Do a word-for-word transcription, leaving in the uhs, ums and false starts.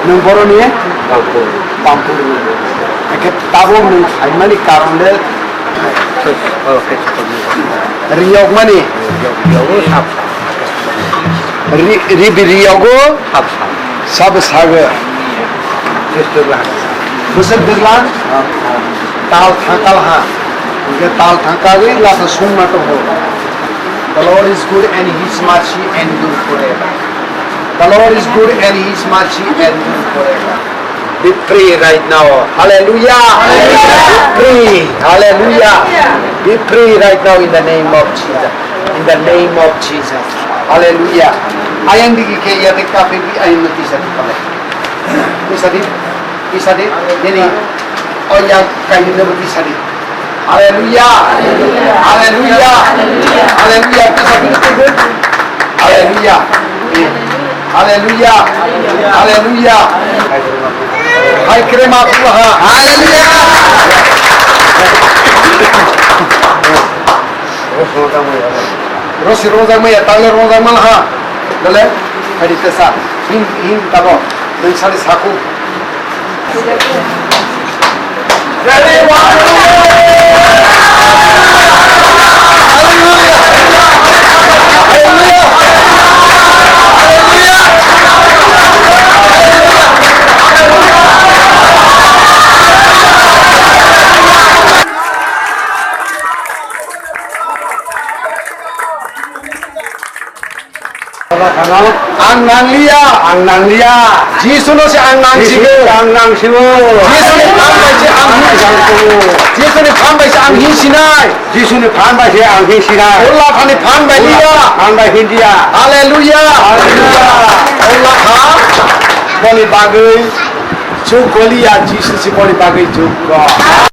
Nwng boroni? Bangpur. Bangpur. Eke tabuk nwng phaimani karon le? Riyokmani? Ri-, ribi riyogo? Sabo sago. Bwswk dwglan? Tal thangkal ha. Hingke tal thangkagwi lasa sungma tongo. The Lord is good and his mercy endure forever. The Lord is good and his mercy endure forever. Be free right now. Hallelujah. Be free. Hallelujah. Be free right now in the name of Jesus. In the name of Jesus. Hallelujah. Ayang digi ke ya de kafe bi ayang mati sa di pale. Bisa di, bisa di. Ini oh ya kain de bisa di. Haleluya. Haleluya. Haleluya. Kita sambil tunggu. Haleluya. Haleluya. Haleluya. Hai kere ma tuha. Haleluya. Rosi rozak maya, tale rozak malaha. Dale, hai tesa. Hin, hin tabo. Nang sari saku. Ang nangliya. Ang nangliya. Jisu no se ang nang Jisu sigo. Ang nang sigo. Jisu ni phan bai se ang hin. Ang nang sigo. Jisu ni phan bai se ang hin sinai. Jisu ni phan bai se ang hin sinai. Ulla thani phan bai liya. Phan bai hin dia. Haleluya. Haleluya. Ulla tha. Boni bagwi jug goliya Jisu si boni bagwi jug go.